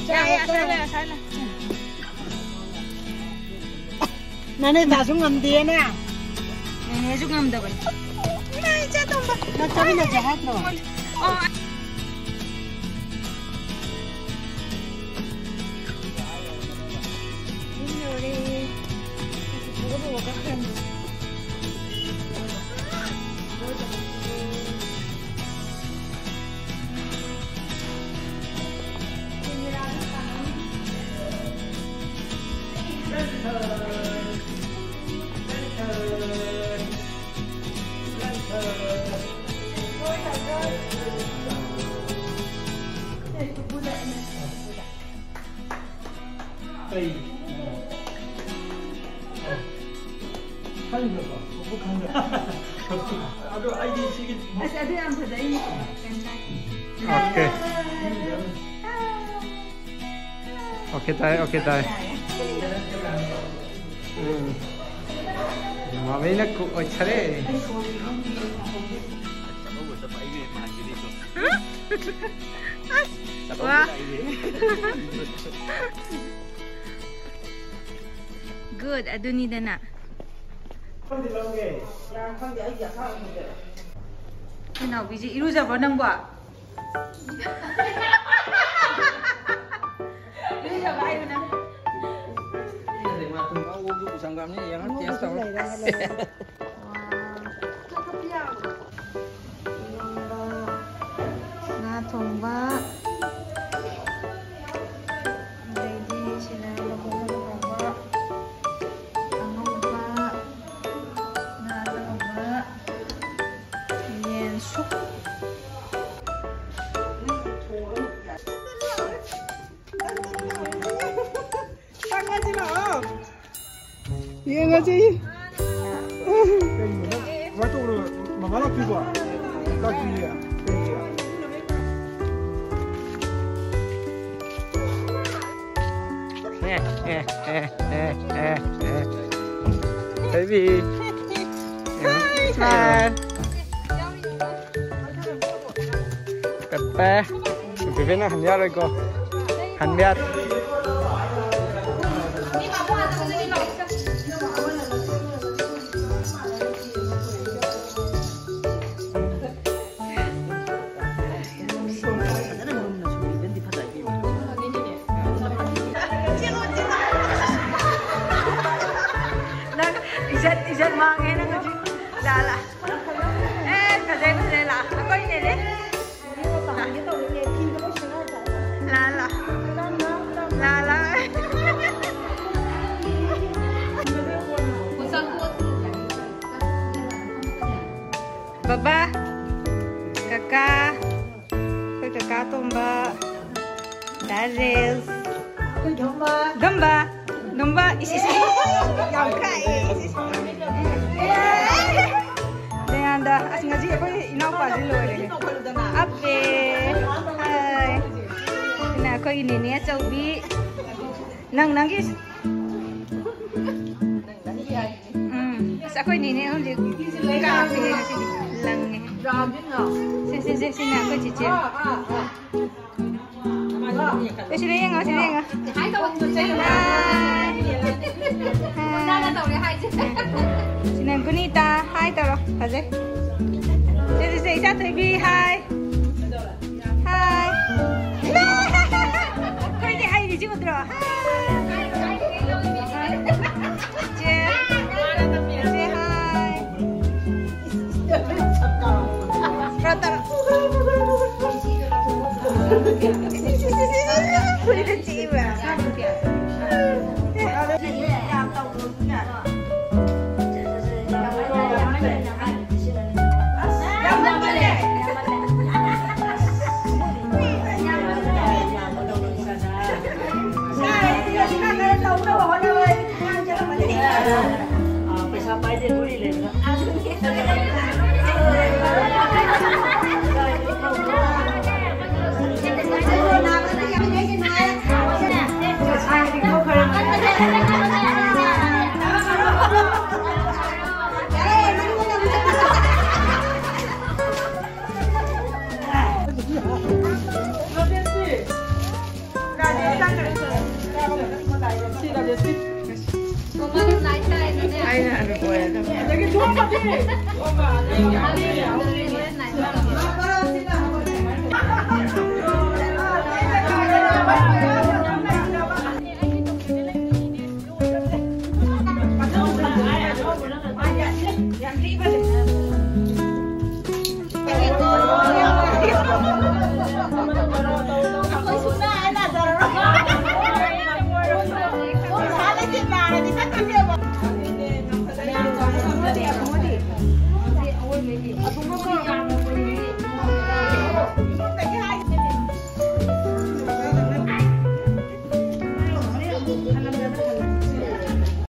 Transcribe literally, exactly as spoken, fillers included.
ꯌꯥꯏ, ꯌꯥꯏ, ꯁꯥꯏ ꯂꯩꯔꯦ, ꯁꯥꯏ ꯂꯩꯔꯦ꯫ ꯅꯅꯦ ꯗꯥꯁꯨ ꯉꯝꯗꯦꯅꯦ꯫ ꯅꯦꯅꯦꯁꯨ ꯉꯝꯗꯕꯅꯤ꯫ ꯏꯃꯥ, ꯏꯆꯥ ꯇꯣꯝꯕ꯫ ꯅꯪ ꯆꯠꯃꯤꯟꯅꯁꯦ ꯍꯥꯏꯗ꯭ꯔꯣ? ꯑꯣ꯫ ꯌꯨꯝ ꯌꯧꯔꯦ꯫ ꯄꯨꯒꯗꯧꯕ ꯀꯥꯈ꯭ꯔꯦ꯫ ꯈꯪꯗ꯭ꯔꯕꯣ? ꯈꯪꯗ꯭ꯔꯕꯣ? ꯑꯗꯣ ꯑꯩꯗꯤ ꯁꯤꯒꯤ ꯑꯁ, ꯑꯗꯨ ꯌꯥꯝ ꯐꯖꯩꯅꯦ꯫ ꯀꯩꯝ ꯀꯥꯏꯗꯦ꯫ ꯑꯣꯀꯦ꯫ ꯑꯣꯀꯦ ꯇꯥꯏ, ꯑꯣꯀꯦ ꯇꯥꯏ꯫ ꯎꯝ꯫ ꯃꯃꯩꯅ ꯀꯨꯛ ꯑꯣꯏꯊꯔꯦ꯫ ꯋꯥ꯫ Good, ꯑꯗꯨꯅꯤꯗꯅ꯫ ꯏꯅꯥꯎꯕꯤꯁꯦ ꯏꯔꯨꯖꯕ꯭ꯔꯣ ꯅꯪꯕꯣ? ꯏꯔꯨꯖꯕ ꯍꯥꯏꯌꯨ ꯅꯪ꯫ ꯁꯪꯒꯥꯝꯅꯤ, ꯌꯦꯡꯉꯣ, taste ꯇꯧꯔꯣ꯫ ꯋꯥ꯫ ꯏꯔꯣꯝꯕ, ꯉꯥ ꯊꯣꯡꯕ, ꯑꯗꯩꯗꯤ ꯁꯤꯅ ꯂꯨꯍꯣꯡꯕ ꯂꯨꯍꯣꯡꯕ, ꯑꯉꯧꯕ, ꯉꯥ ꯑꯇꯥꯎꯕ, ꯌꯦꯟ ꯁꯨꯞ꯫ ꯌꯦꯡꯉꯁꯤ꯫ ꯀꯩꯅꯣ ꯅꯪ ꯀꯃꯥꯏꯅ ꯇꯧꯕꯅꯣ? ꯃꯃꯥ ꯂꯥꯛꯇ꯭ꯔꯤꯕꯣ? ꯂꯥꯛꯇ꯭ꯔꯤꯌꯦ? ꯀꯩꯒꯤ? ꯑꯦ, ꯑꯦ, ꯑꯦ, ꯑꯦ, ꯑꯦ, ꯑꯦ꯫ Baby. Smile. ꯄꯦꯄꯦ꯫ ꯄꯦꯄꯦꯅ ꯍꯟ ꯌꯥꯔꯣꯏꯀꯣ꯫ ꯍꯟꯕ ꯌꯥꯗꯦ꯫ ꯅꯪ ꯏꯖꯠ, ꯏꯖꯠ ꯃꯥꯡꯉꯦ ꯅꯪ ꯍꯧꯖꯤꯛ꯫ ꯂꯥ, ꯂꯥ꯫ ꯑꯦ, ꯐꯖꯩ, ꯐꯖꯩ, ꯂꯥ꯫ ꯑꯩꯈꯣꯏꯅꯦꯅꯦ꯫ ꯂꯥ, ꯂꯥ꯫ ꯂꯥ, ꯂꯥ꯫ ꯕꯕꯥ, ꯀꯀꯥ, ꯑꯩꯈꯣꯏ ꯀꯀꯥ ꯇꯣꯝꯕ, ꯗꯥ ꯔꯦꯜꯁ, ꯑꯩꯈꯣꯏ ꯗꯣꯝꯕ꯫ ꯗꯣꯝꯕ, ꯗꯣꯝꯕ, ꯏꯁ, ꯏꯁ, ꯌꯥꯝ ꯀꯥꯛꯑꯦ, ꯏꯁ, ꯏꯁ꯫ ꯗꯌꯥꯟꯗ, ꯑꯁ, ꯉꯁꯤ ꯑꯩꯈꯣꯏ ꯏꯅꯥꯎꯄꯥꯁꯤ ꯂꯣꯏꯔꯦ꯫ ꯑꯞꯄꯦ꯫ ꯍꯥꯏ꯫ ꯁꯤꯅ ꯑꯩꯈꯣꯏꯒꯤ ꯅꯦꯅꯦ ꯑꯆꯧꯕꯤ꯫ ꯅꯪ, ꯅꯪꯒꯤ ꯎꯝ, ꯑꯁ, ꯑꯩꯈꯣꯏ ꯅꯦꯅꯦ ꯍꯧꯖꯤꯛ ꯀꯥꯞꯄꯦ ꯉꯁꯤꯗꯤ꯫ ꯂꯪꯉꯦ꯫ ꯁꯦ, ꯁꯦ, ꯁꯦ, ꯁꯤꯅ ꯑꯩꯈꯣꯏ ꯆꯤꯆꯦ꯫ ꯑꯦ, ꯁꯤꯗ ꯌꯦꯡꯉꯣ, ꯁꯤꯗ ꯌꯦꯡꯉꯣ꯫ ꯍꯥꯏ ꯇꯧ꯫ ꯍꯥꯏ꯫ ꯍꯥꯏ꯫ ꯁꯤꯅ ꯒꯨꯅꯤꯇꯥ꯫ ꯍꯥꯏ ꯇꯧꯔꯣ꯫ ꯐꯖꯩ꯫ ꯁꯦ, ꯁꯦ, ꯁꯦ, ꯏꯆꯥ ꯊꯣꯏꯕꯤ꯫ ꯍꯥꯏ꯫ ꯍꯥꯏ꯫ ꯑꯩꯈꯣꯏꯗꯤ ꯍꯩꯔꯤꯁꯤ ꯎꯗ꯭ꯔꯣ? ꯍꯥꯏ꯫ ꯆꯦ꯫ ꯆꯦ, ꯍꯥꯏ꯫ ꯈꯔ ꯇꯧꯔꯣ꯫ ꯐꯨꯔꯤꯠꯇ ꯆꯤꯛꯏꯕ꯫ ꯄꯩꯁꯥ ꯄꯥꯏꯗꯦ, ꯒꯨꯂꯤ ꯂꯩꯕꯗ꯫ ꯑꯩꯅ ꯑꯗꯨꯝ ꯑꯣꯏꯔꯗꯕꯅꯤ꯫